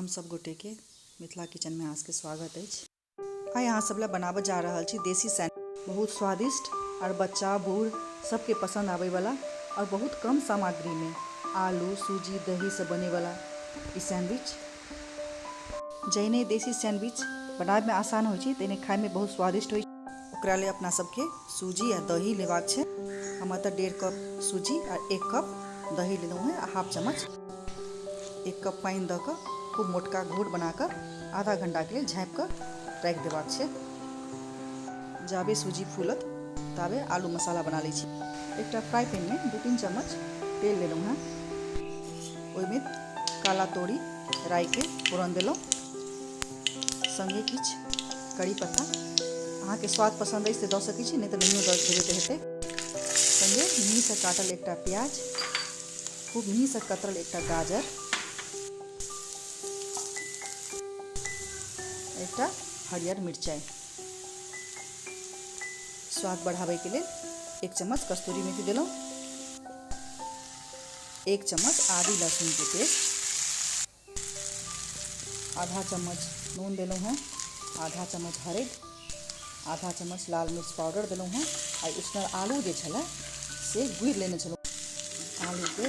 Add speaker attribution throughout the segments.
Speaker 1: प्रणाम सब गोटे के मिथिला किचन में अहाँ सबके स्वागत अछि। आइ अहाँ सब लए बनाबऽ जा रहल छी देसी सैंडविच, बहुत स्वादिष्ट और बच्चा बूढ़ सबके पसंद आबै वाला और बहुत कम सामग्री में आलू सूजी दही से बने वाला ई सैंडविच। जहिने देसी सैंडविच बनाबे में आसान होइ छै तहिने खाय में बहुत स्वादिष्ट होइ छै। ओकरा लिए अपना सबके सूजी आ दही लेबाक छै। हम एतऽ 1.5 कप सूजी आ 1 कप दही लेलहुँ हेँ आ हाफ चम्मच 1 कप पानि दऽ कऽ खूब मोटका घोर बना कऽ आधा घंटाके लेल झाँपि कऽ राखि देबाक छै। जाबे सूजी फूलत ताबे आलू मसाला बना लै छी। एकटा फ्राई पैनमे 2-3 चम्मच तेल लेलहुँ हेँ, ओहिमे काला तोरी राइके फोरन देलहुँ, संगे किछु करी पत्ता, अहाँके स्वाद पसंद अछि तऽ दऽ सकै छी, नहि तऽ नहियो दऽ देबै तऽ हेतै। संगे मेहीसँ काटल एकटा प्याज, खूब मेहीसँ कतरल एकटा गाजर, एकटा हरियर मिरचाइ। स्वाद बढ़ाबैके लेल 1 चम्मच कस्तूरी मेथी देलहुँ, 1 चम्मच आदि लहसुनके पेस्ट, आधा चम्मच नून देलहुँ हेँ, आधा चम्मच हरदि, आधा चम्मच लाल मिर्च पाउडर देलहुँ हेँ। आ उसनल आलू जे छलै से गुड़ि लेने छलहुँ। आलूके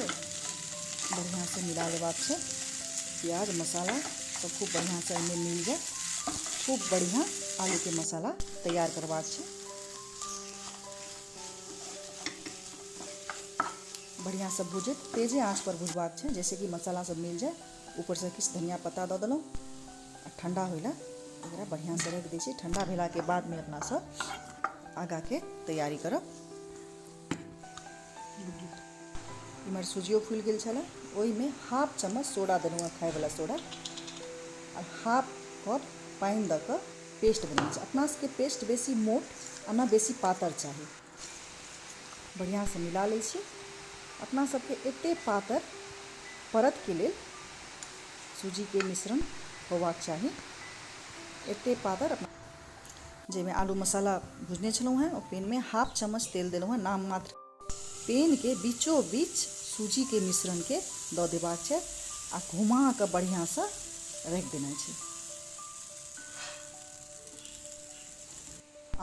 Speaker 1: बढ़िआँसँ मिला लेबाक छै। प्याज मसाला सब खूब बढ़िआँसँ एहिमे मिल जाय, खूब बढ़िआँ आलूके मसाला तैयार करबाक छै। बढ़िआँसँ भुजैत तेजे आँच पर भुजबाक छै, जैसे कि मसाला सब मिल जाय। ऊपरसँ किछु धनिया पत्ता दऽ देलहुँ आ ठंडा होय लए एकरा बढ़िआँसँ राखि दै छी। ठंडा भेलाके बादमे अपना सब आगाँके तैयारी करब। इम्हर सूजियो फूलि गेल छलै, ओहिमे हाफ चम्मच सोडा देलहुँ हेँ, खायवला सोडा, आ हाफ कप पानि दऽ कऽ पेस्ट बनेने छी। अपना सबके पेस्ट बेसी मोट आ ने बेसी पातर चाही। बढ़िआँसँ मिला लै छी। अपना सबके एते पातर परतके लेल सूजीके मिश्रण होबाक चाही, एते पातर। अपना जाहिमे आलू मसाला भुजने छलहुँ हेँ ओ पेनमे हाफ चम्मच तेल देलहुँ हेँ, नाम मात्र। पेनके बीचो बीच सूजीके मिश्रणके दऽ देबाक छै आ घुमा कऽ बढ़िआँसँ राखि देनाइ छै।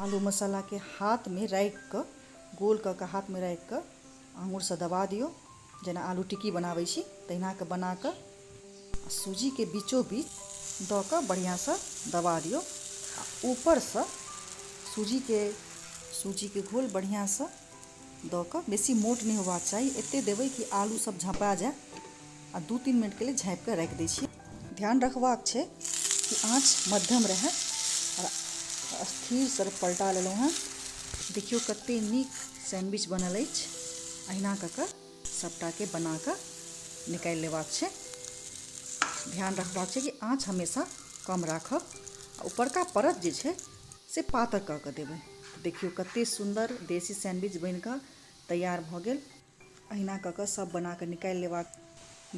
Speaker 1: आलू मसालाके हाथमे राखि कऽ गोल कऽ कऽ हाथमे राखि कऽ आङ्गुरसँ दबा दियौ, जेना आलू टिक्की बनाबै छी तहिना कऽ बना कऽ आ सूजीके बीचो बीच दऽ कऽ बढ़िआँसँ दबा दियौ आ ऊपरसँ सूजीके घोल बढ़िआँसँ दऽ कऽ, बेसी मोट नहि होबाक चाही, एते देबै कि आलू सब झँपा जाय आ 2-3 मिनटके लेल झाँपि कऽ राखि दै छियै। ध्यान रखबाक छै कि आँच मध्यम रहै और स्थिरसँ पलटा लेलहुँ हेँ। देखियौ कते नीक सैंडविच बनल अछि। अहिना कऽ कऽ सबटाके बना कऽ निकालि लेबाक छै। ध्यान रखबाक छै कि आँच हमेशा कम राखब आ ऊपरका परत जे छै से पातर कऽ कऽ देबै। देखियौ कते सुन्दर देसी सैंडविच बनि कऽ तैयार भऽ गेल। अहिना कऽ कऽ सब बना कऽ निकालि लेबाक।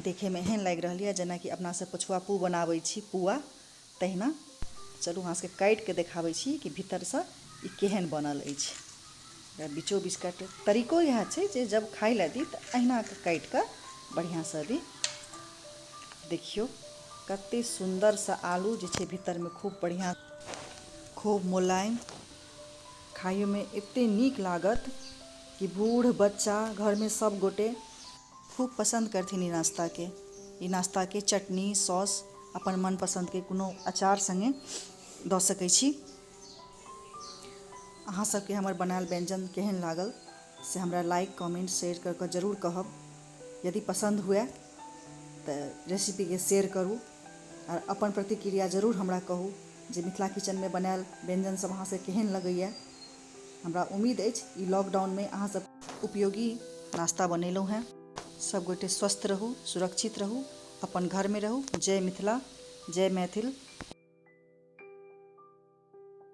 Speaker 1: देखैमे एहन लागि रहल यऽ जेनाकि अपना सब पछुआ पू बनाबै छी पुआ, तहिना। चलू अहाँ सबके काटि कऽ देखाबै छी कि भीतरसँ ई केहन बनल अछि। बीचो बीच काट तरीको इएह छै जे जब खाय लए दी तऽ अहिना कऽ काटि कऽ बढ़िआँसँ दी। देखियौ कते सुन्दरसँ आलू जे छै भीतरमे खूब बढ़िआँ, खूब मोलायम, खाइयोमे एते नीक लागत कि बूढ़ बच्चा घरमे सब गोटे खूब पसन्द करथिन ई नाश्ताके। ई नाश्ताके चटनी सॉस अपन मनपसन्दके कोनो अचार सङ्गे दऽ सकै छी। अहाँ सबके हमर बनायल व्यञ्जन केहन लागल से हमरा लाइक कमेंट शेयर कऽ कऽ जरूर कहब। यदि पसन्द हुए तऽ रेसिपीके शेयर करू आओर अपन प्रतिक्रिया जरूर हमरा कहू जे मिथिला किचनमे बनायल व्यञ्जन सब अहाँ सबके केहन लगैए। हमरा उम्मीद अछि ई लॉकडाउनमे अहाँ सब उपयोगी नाश्ता बनेलहुँ हेँ। सब गोटे स्वस्थ रहू, सुरक्षित रहू, अपन घरमे रहू। जय मिथिला, जय मैथिल।